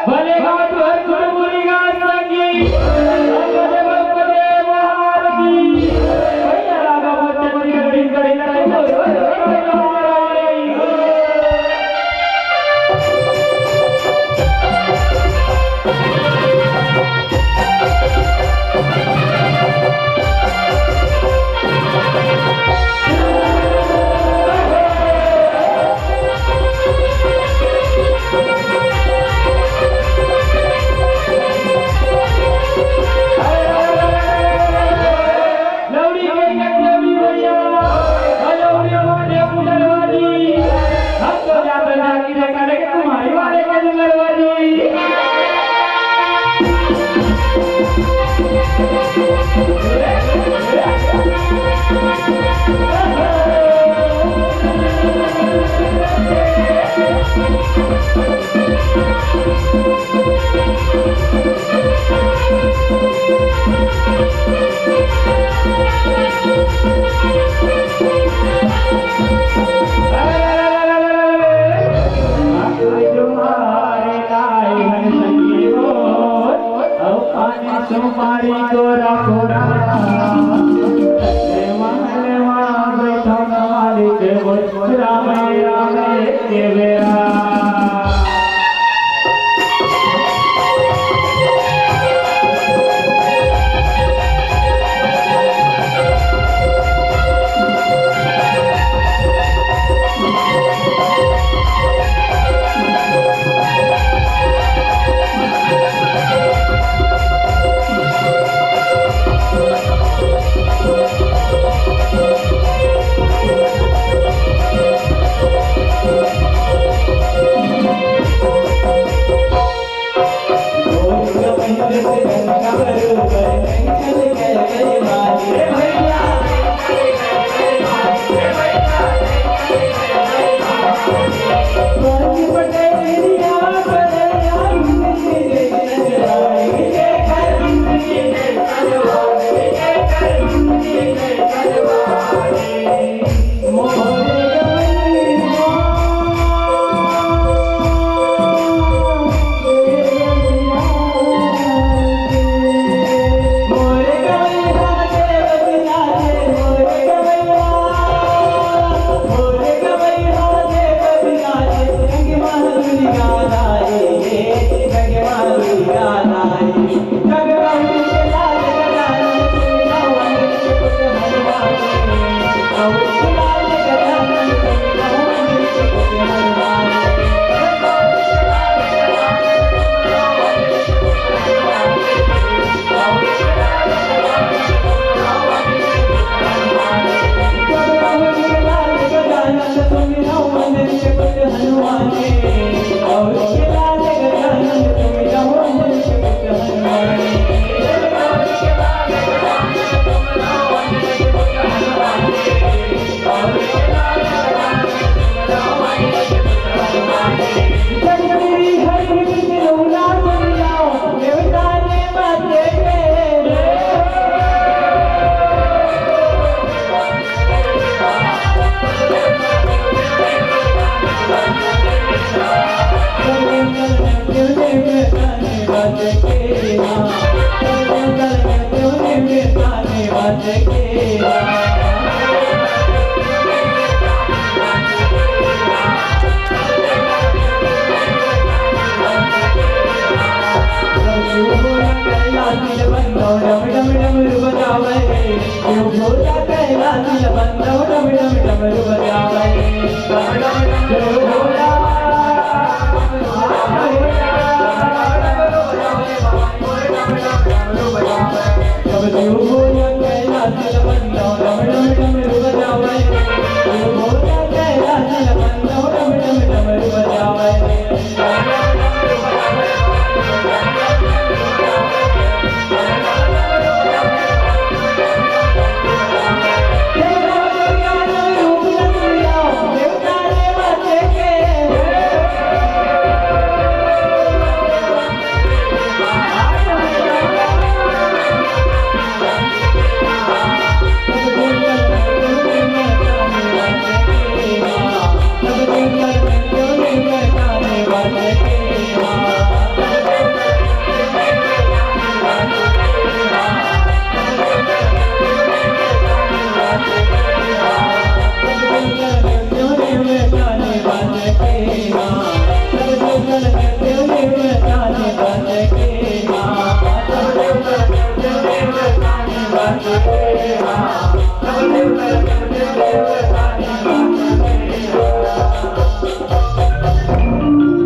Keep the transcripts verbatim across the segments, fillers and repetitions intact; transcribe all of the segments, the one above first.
भले गाँव तोहर कुटुम मुनि गाँव संगी, हम भले बाप भले महारथी। भैया लागा बच्चन की कटिंग कटिंग कटिंग। लौड़ी के कटलौड़ी भैया, लौड़ी मोटे पुजलवाली, हम तो जाते जागी रे करे के तुम्हारी वाले के जंगलवाली। सुपारी कोरा कोरा, लेवा लेवा बैठो नवाली के बोल, राम राम के बेरा।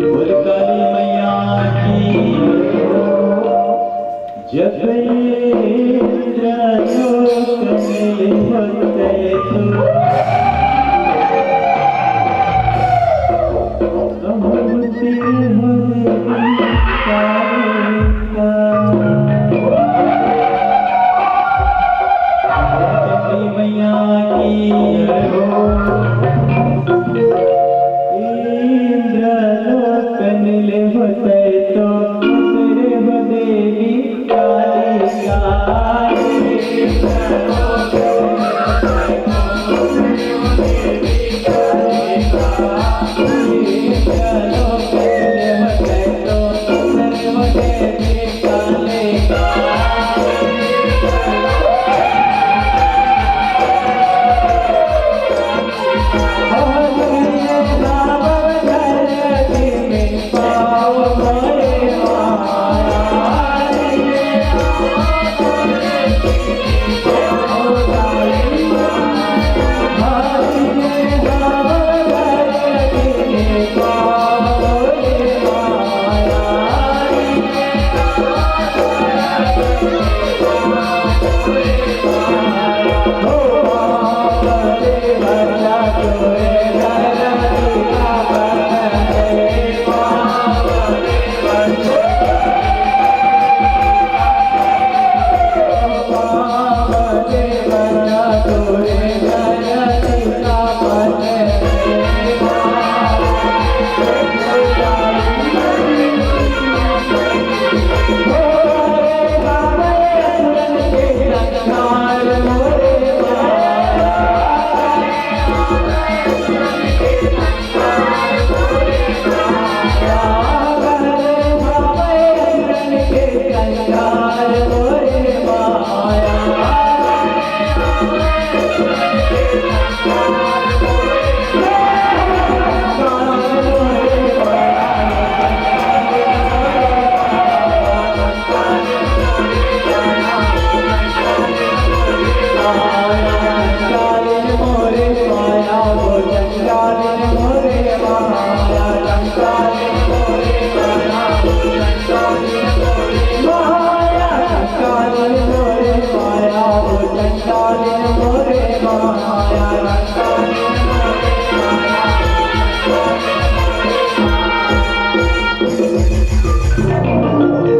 बोल काली मैया की। जब इंद्रलोक में होते तो कहूँ तेरे होते कालिका। काली मैया की जय हो। इंद्रलोक मिले होते तो तेरे हो देवी कालिका।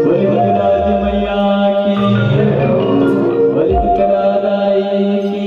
बोले शीतला मैया की, बोले शीतला दाई की।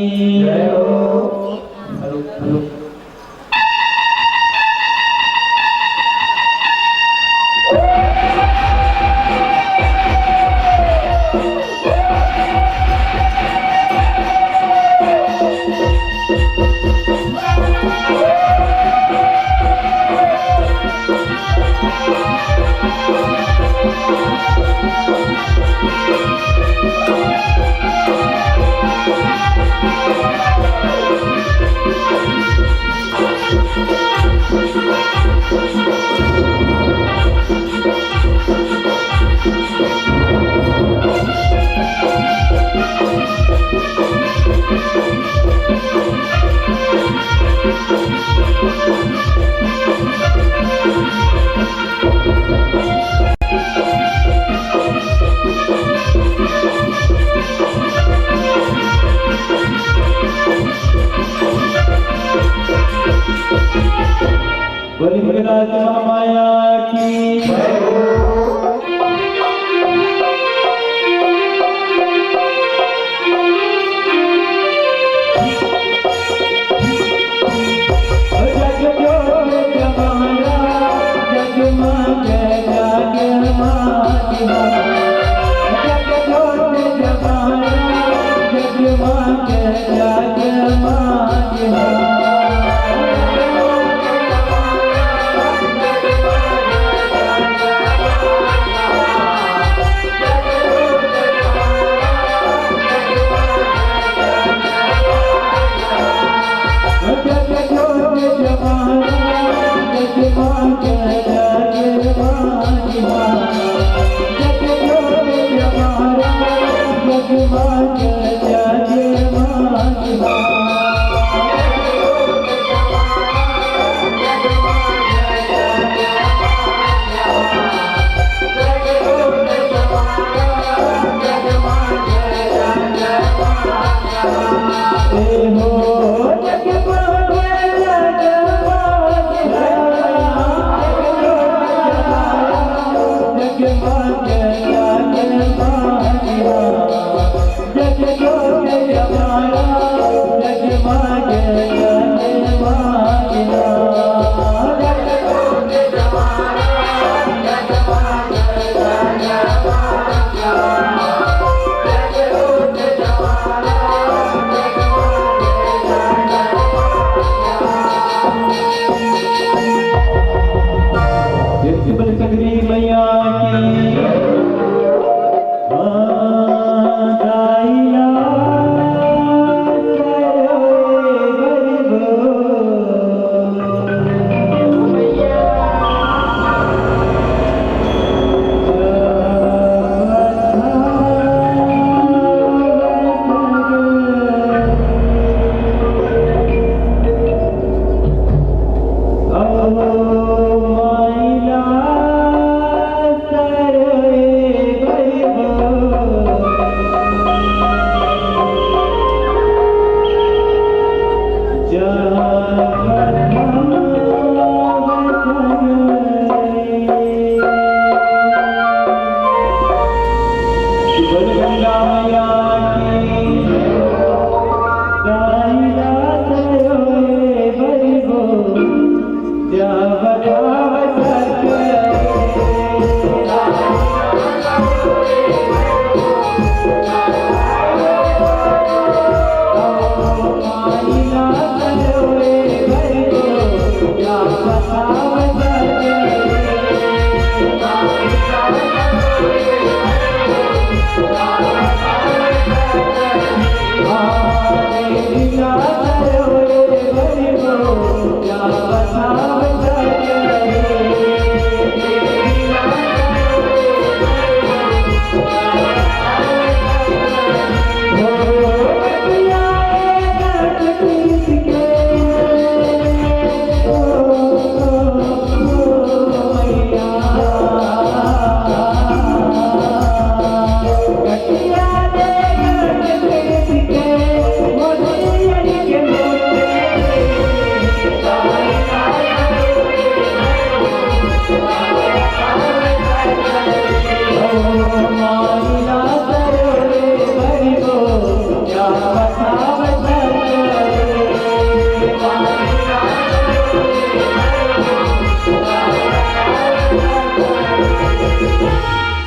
प्रेम से बोले सगरी मैया की।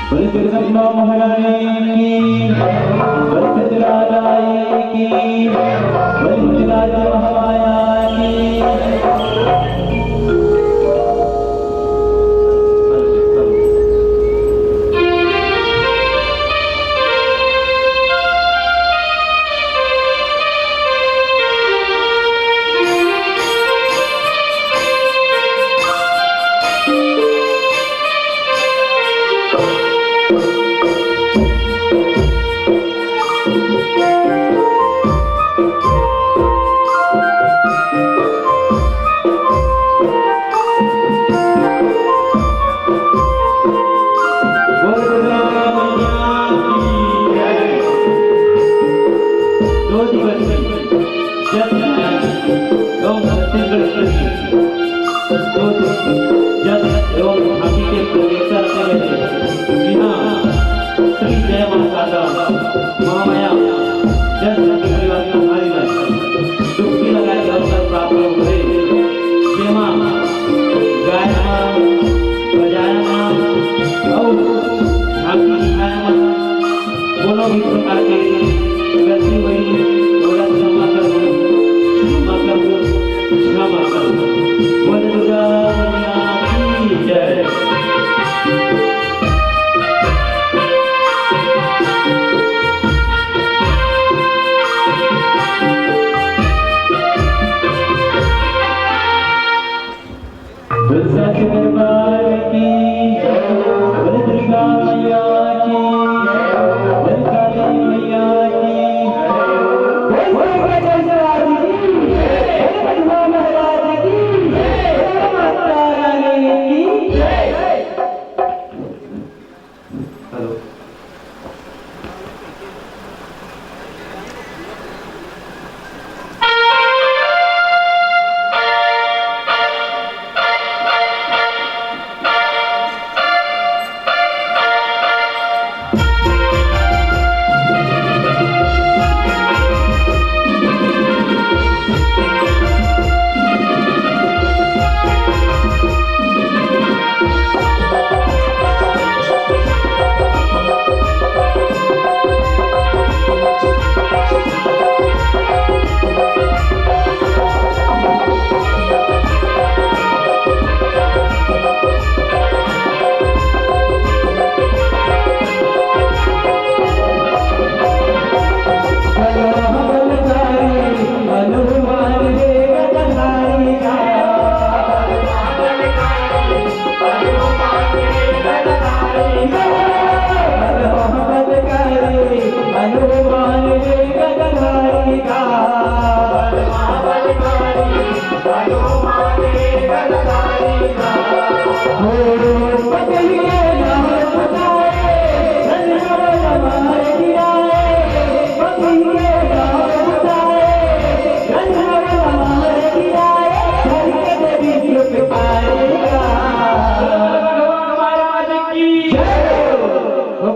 बोले दुर्गा माँ महारानी की, बोले शीतला रानी की, बोले शीतला महामाया की। दो दिवसीय जस एवं छत्तीसगढ़ स्तरीय दो जस एवं झांकी के प्रतियोगिता रखे गए थे। जी हाँ, श्री जय माँ शारदा महामाया जस झांकी परिवार के हमारी में डुबकी लगाए के अवसर प्राप्त हो गए। जेमा गायन मा, बजायन मा अउ झांकी दिखाए मा कोनो भी प्रकार के गलती होही, ओला क्षमा करहु, क्षमा करहु, क्षमा करहु। बोल दुर्गा मैया की जय। दुर्गा के दरबार की, बोल दुर्गा मैया की, बोल काली मैया की, बोल दुर्गा महाराज की, बोल ब्रह्मा महाराज की, बोल माता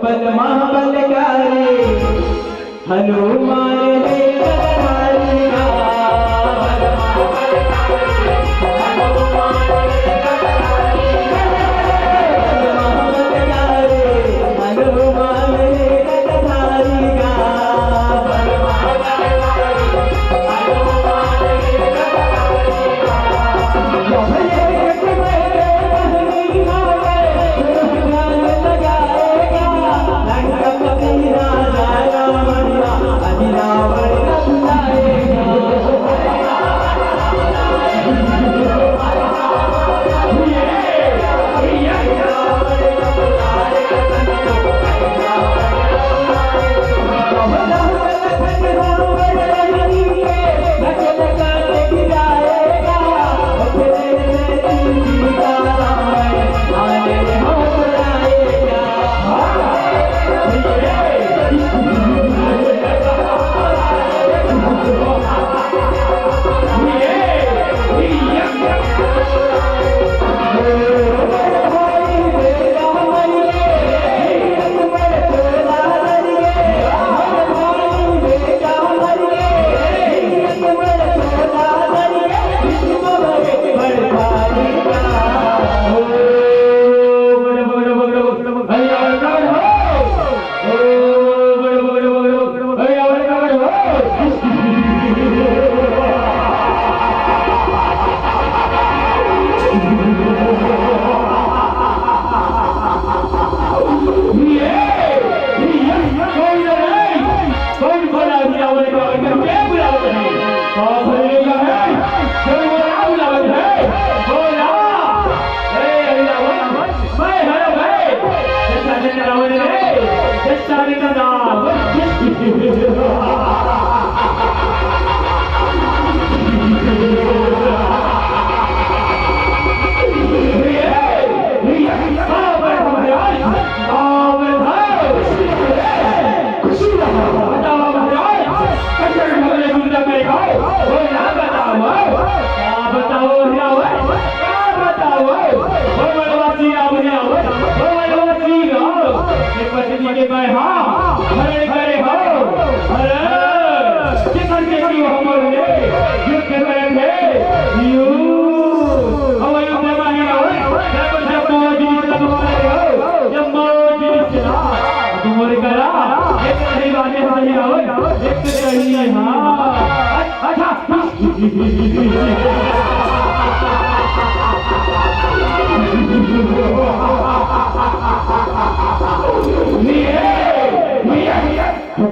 बल महाबलकारी हनुमान हे गजधारी राम।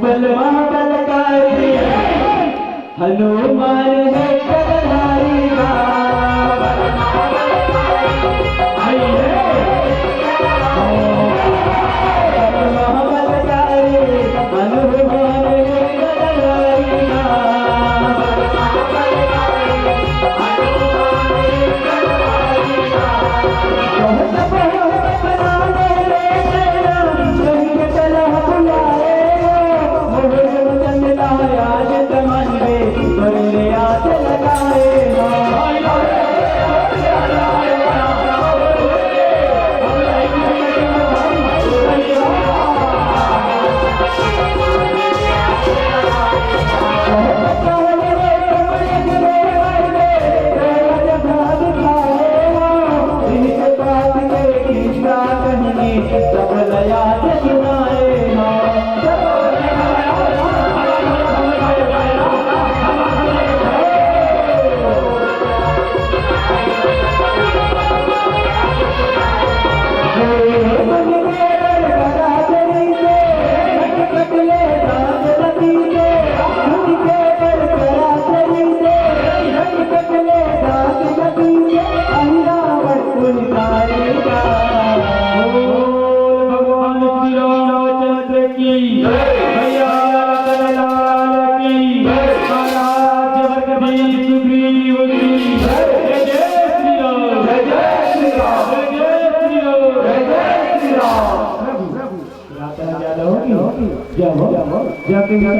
बल महाबलकारी हनुमान हे गजधारी राम।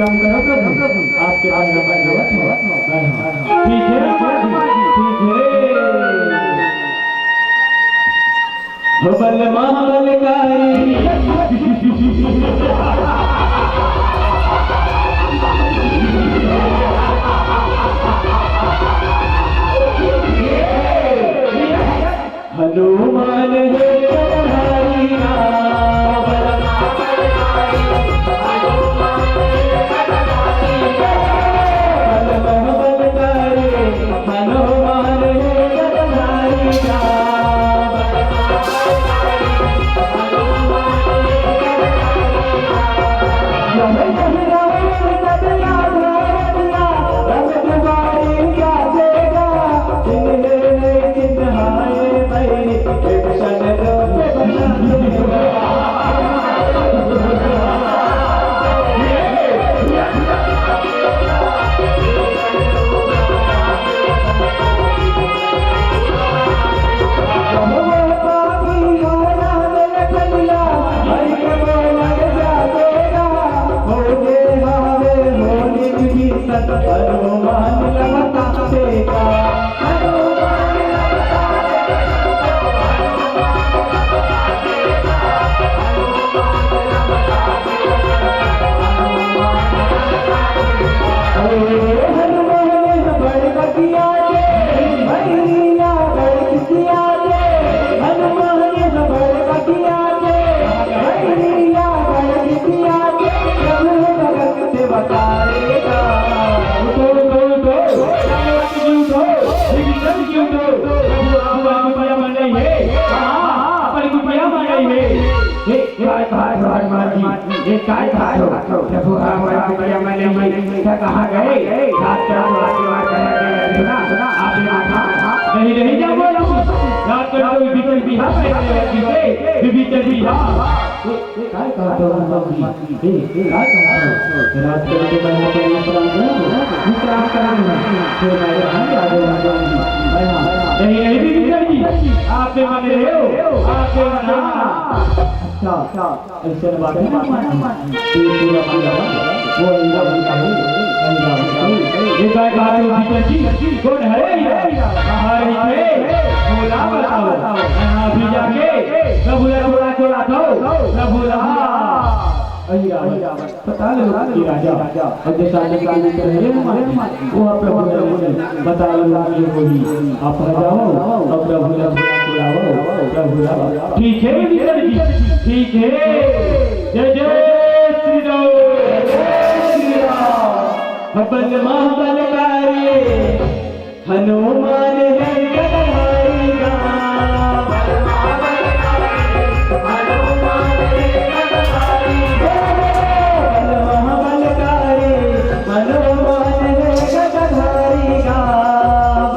करब प्रभु, आपके बंदा बन जावत हूँ। हाँ, हाँ। ठीक है, ठीक है। हो बलमा बलकारी। हनुमान हे गदधारी राम। हनुमान हे गदधारी राम। हे, काय खात हो हनुमान जी? हे, काय खात हो? प्रभु, हमारा बिटिया मन नहीं हे। क्या कहाँ गए? रात का तो आके मार कर के सुना, सुना, आपने देखा? नहीं, नहीं, क्या बोला? रात का तो बीच में बिहार में गए, बीच में बिहार। हे, हे, काय खात हो हनुमान जी? हे, हे, काय खात हो? रात का तो मैं अपने प्राण को विश्राम कराऊंगा। फिर मैं यहाँ आ जाऊंगा। नहीं, नहीं, विभीषण जी, आप बेईमान रहे हो, आप बेईमान। अच्छा, अच्छा, ऐसे बात है, हनुमान जी। ये पूरा पूरा वो अहिरावण का है, अहिरावण का है। ये काय बात है, विभीषण जी, कौन है ये? कहाँ रही थे? बोला बताओ। यहाँ भी जाके प्रभु ला थोड़ा थोड़ा दो, प्रभु ला। अहिरावण। पताल लोक के राजा, अउ जइसे आदमी के ऊपर हे हनुमान जी, वो प्रभु ला बोले, पताल लोक के वही, आप आ जाओ, अउ प्रभु ला छुड़ाओ, प्रभु ला। ठीक है विभीषण जी, ठीक है। जय जय श्री राम, जय श्री राम। बल महाबलकारी हनुमान हे गदधारी राम। बल महाबलकारी हनुमान हे गदधारी राम।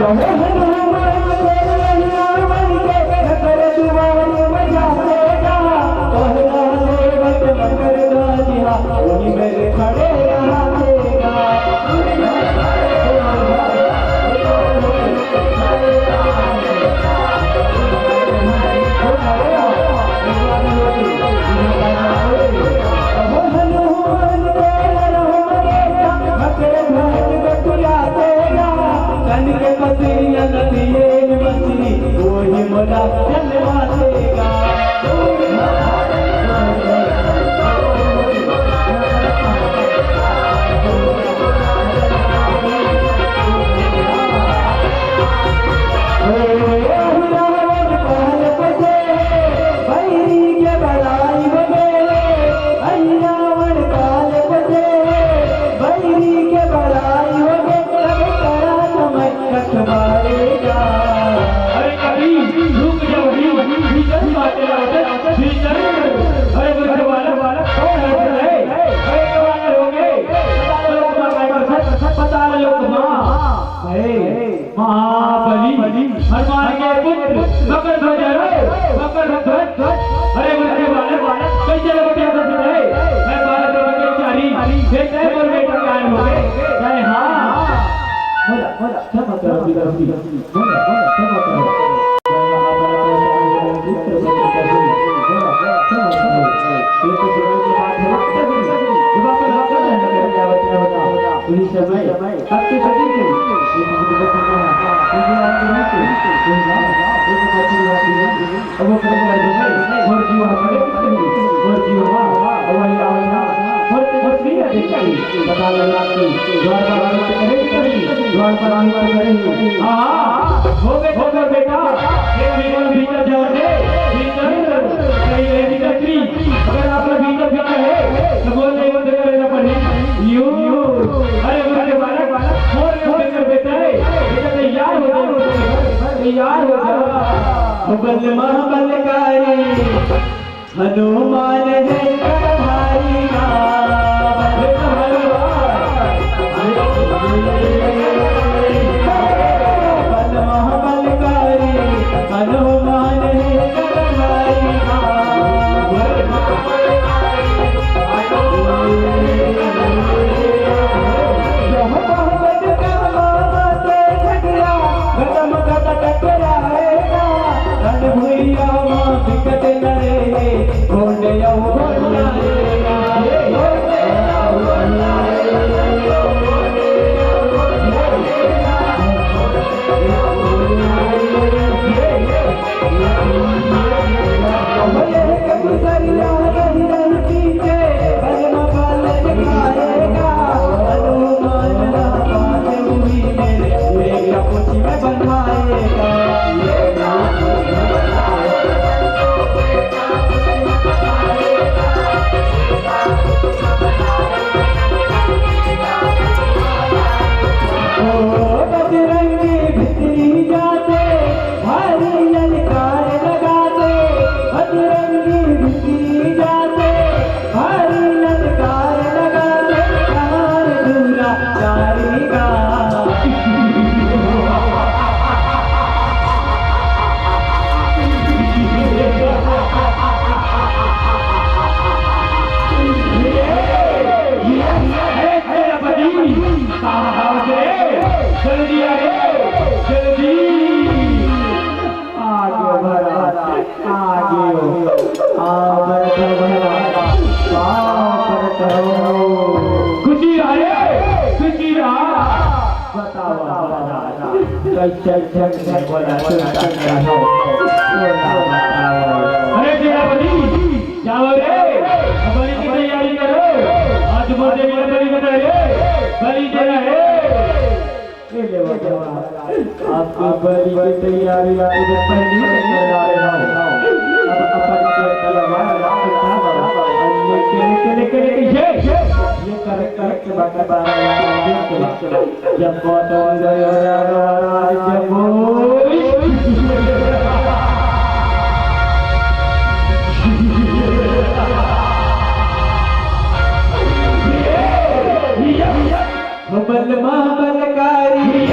जय हनुमान। अरे कभी रुक जाओ, भीतर की बातें ना होते, भीतर। अरे बुढ़े वाला, वाला कौन है? अरे कौन हो गए? पता लो, पता लो, पता लो, माँ। महाबली, हनुमान के पुत्र, मकर ध्वज हरे, मकर ध्वज। अरे उनके बालक, बालक, कैसे लपटे हैं ससुर है? मैं बालक बालक के चारी, बेटे और बेटा कान हो गए। जय हाँ। बोला, बोला, क्षमा करो, विदर्भी। बोला, बोला, क्षमा करो। जय हाँ, बोला, बोला, बोला, बोला, पुत्र, पुत्र, पुत्र। इस समय सबके सभी के एक दूसरे को पता है। क्योंकि आप लोगों से कोई ना, एक बच्चे की बात नहीं है। अब वो करेंगे, और दूसरे, और जीवन हमारे कितने, और जीवन, और वही रावण, और तेजस्वी का देखते, बता लगा कि द्वार पर आने से करेंगे, द्वार पर आने से करेंगे। हाँ, हाँ, हो गए, हो गए बेटा, ये भीतर, भीतर जाओ रे, भीतर, कहीं नहीं भीतर। अगर आपका भीतर भीतर है, तो बोल नहीं बोलते करेगा पढ़ी। यू। अरे, बोल के बालक, बोल के बेटा, बेटा, बेटा, तैयार हो जा, तैयार हो जा। बल महाबलकारी हनुमान है करधारी का। बल महाबलकारी हनुमान है करधारी का। जल्दी आ रे, जल्दी। आगे बढ़ा, आगे हो। आ, बढ़त हो भैया, आ, बढ़त हो। खुशी रहा रे, खुशी रहा। बताओ महाराज, कैसे झट से बोला सुनता नहीं हो? बोला बताओ। अरे सेनापति, जाओ रे, बलि की तैयारी करो। आज मोर देवी ने बलि बना रे, बलि देना है। ये ले बाबा, आपके बलि की तैयारी आपने पहले ही कर डाले हो। अब अपन के तलवार उठा लो। लेके, लेके, लेके, लेके, ये, ये, ये कर, कर, बाकी बारह लाख देख के जब कौतुक गयो राघव महाराज जब बोल। बल महाबलकारी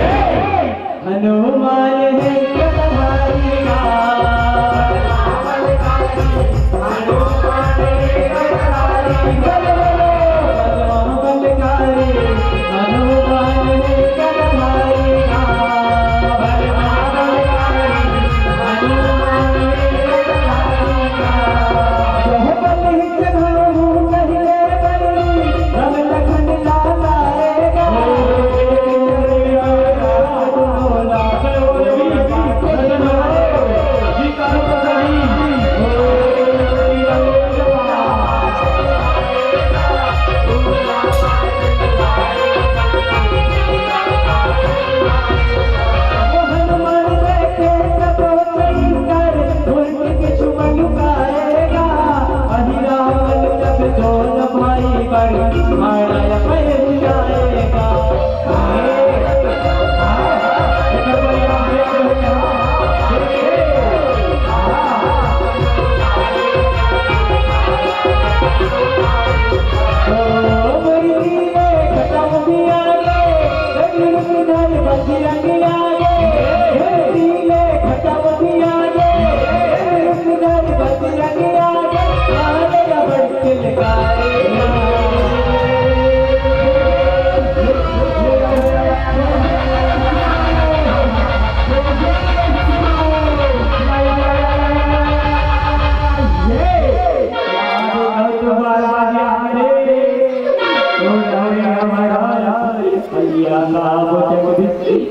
हनुमान है करधारी का।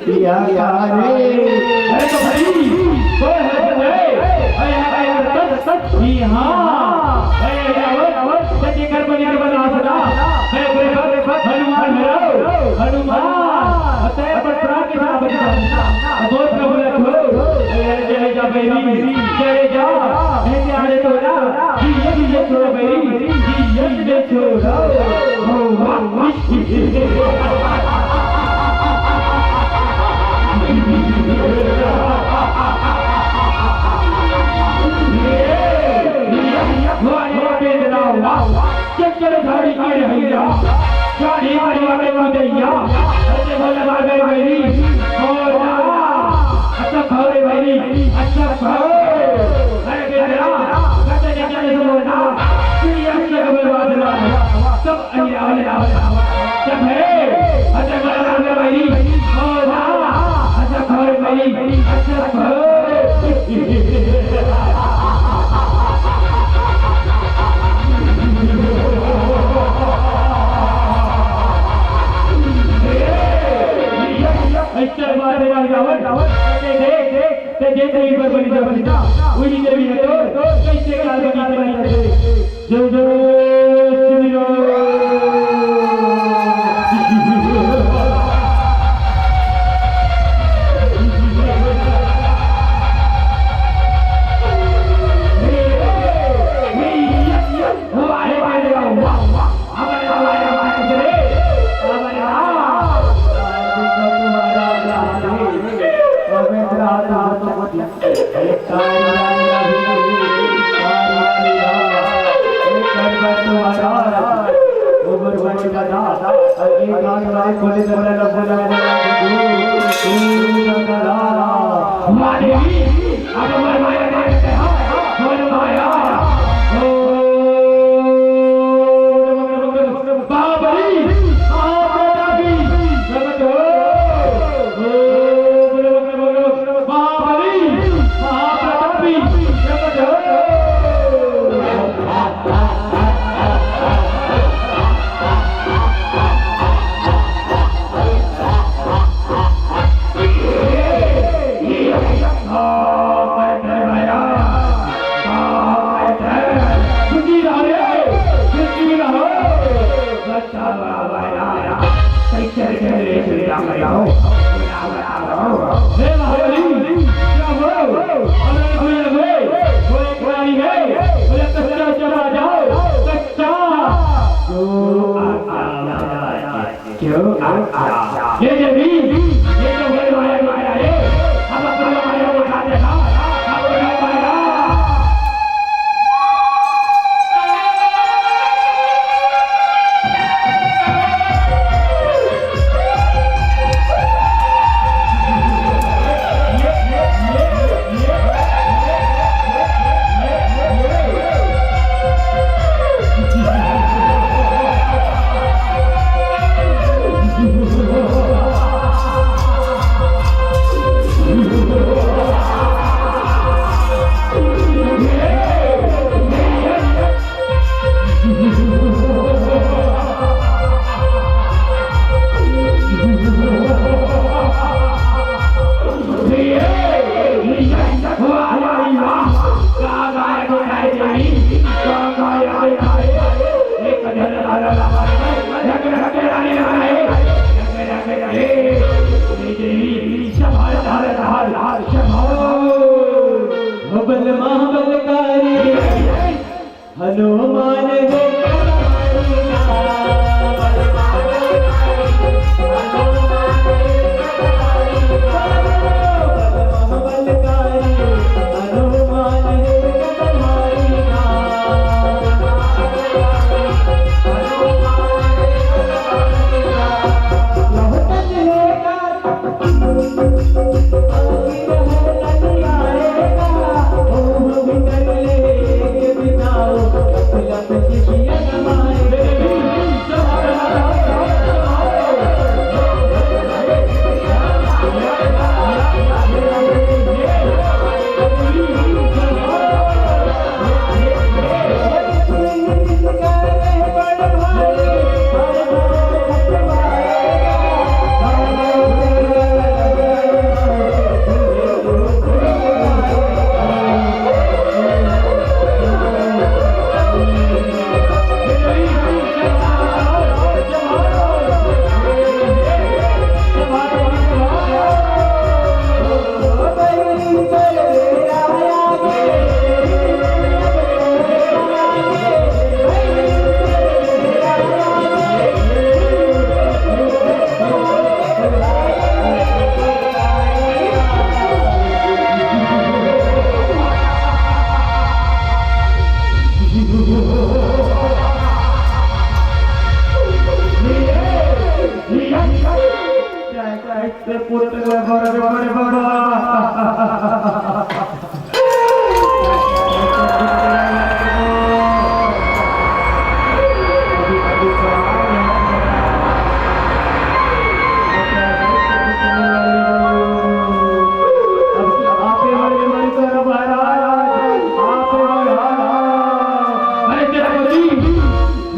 अरे तो भाई, कोई हरकत है? अरे यहाँ, यहाँ, यहाँ, यहाँ, अरे यहाँ, यहाँ, यहाँ, सच कर बनिया बना सदा। मैं कोई बात, हनुमान मेरा, हनुमान। अतः पर प्राण के साथ बचा। अबोध प्रभु रखो। अरे जय जा बैरी, जय जा। मैं क्या आने तो ना? ये, ये, ये छोड़ बैरी, ये, ये, ये छोड़। चक्करधारी के रहैया, चारी परिवार में उदैया, ऐसे बोले बाबे मेरी, बोला, अच्छा खाओ रे भाई, अच्छा खाओ। अरे बेटा, कहते क्या नहीं बोलना, तू ये क्या खबर बात ना, सब अरे, अरे, अरे, अरे, जब है, अच्छा खाओ रे भाई, बोला, अच्छा खाओ रे भाई, अच्छा खाओ। ऐसा बात है, रावण, रावण, देख, देख, ते जे देवी पर बलि चढ़ाता, वही देवी है तो, तो कैसे काल बनी, काल बनी है? जय जय श्री राम। वाह, वाह, वाह, वाह। हे महाबली, क्या हो? अरे कोई, कोई प्राणी है? बोले, कच्चा चला जाओ, कच्चा। जो आ, आ, आ, आ, क्यों? आ, आ, ये देवी, ये तो वही माया, माया है। अब अपना माया उठा देखा, अपना माया। बल महाबलकारी हनुमान है।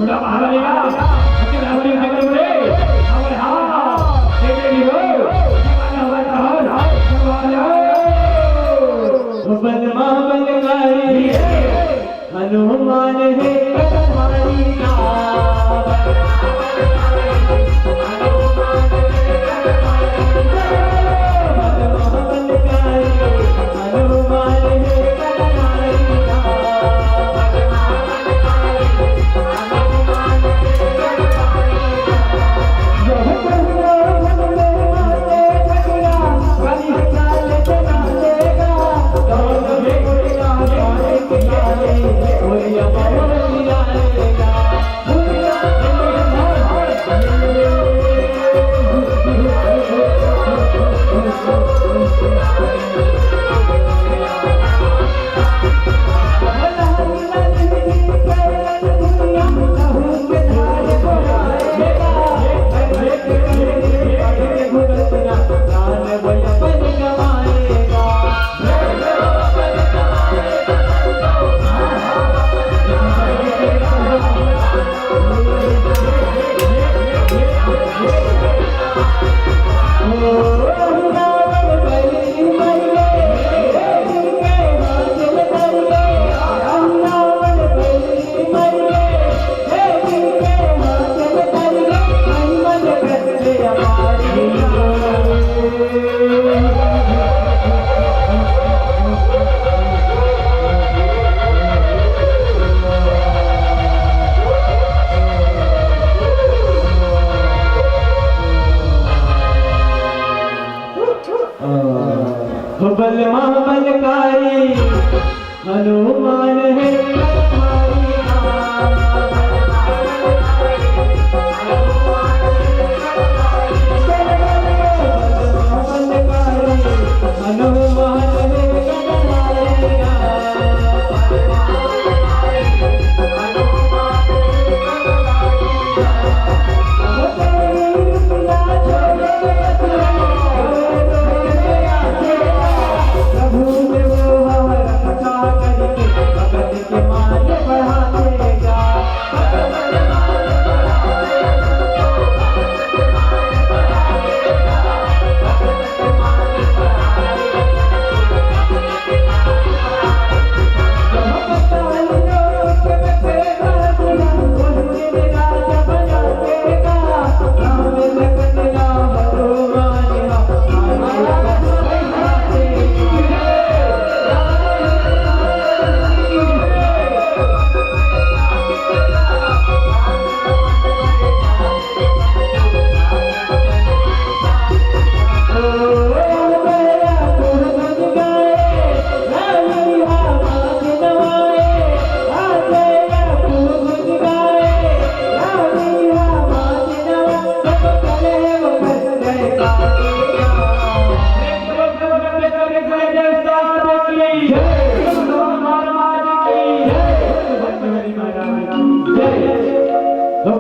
छोटा महाबली का, सबसे बड़ा बली उठा कर बोले, "अरे हाँ, ये बेटी हो, जवान हो, जवान हो, जवान हो।" बलमा बलकारी, हनुमान हे कटहारी का। बलमा बलकारी हनुमान हे।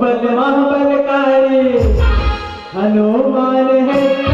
बलमा बलकारी हनुमान हे।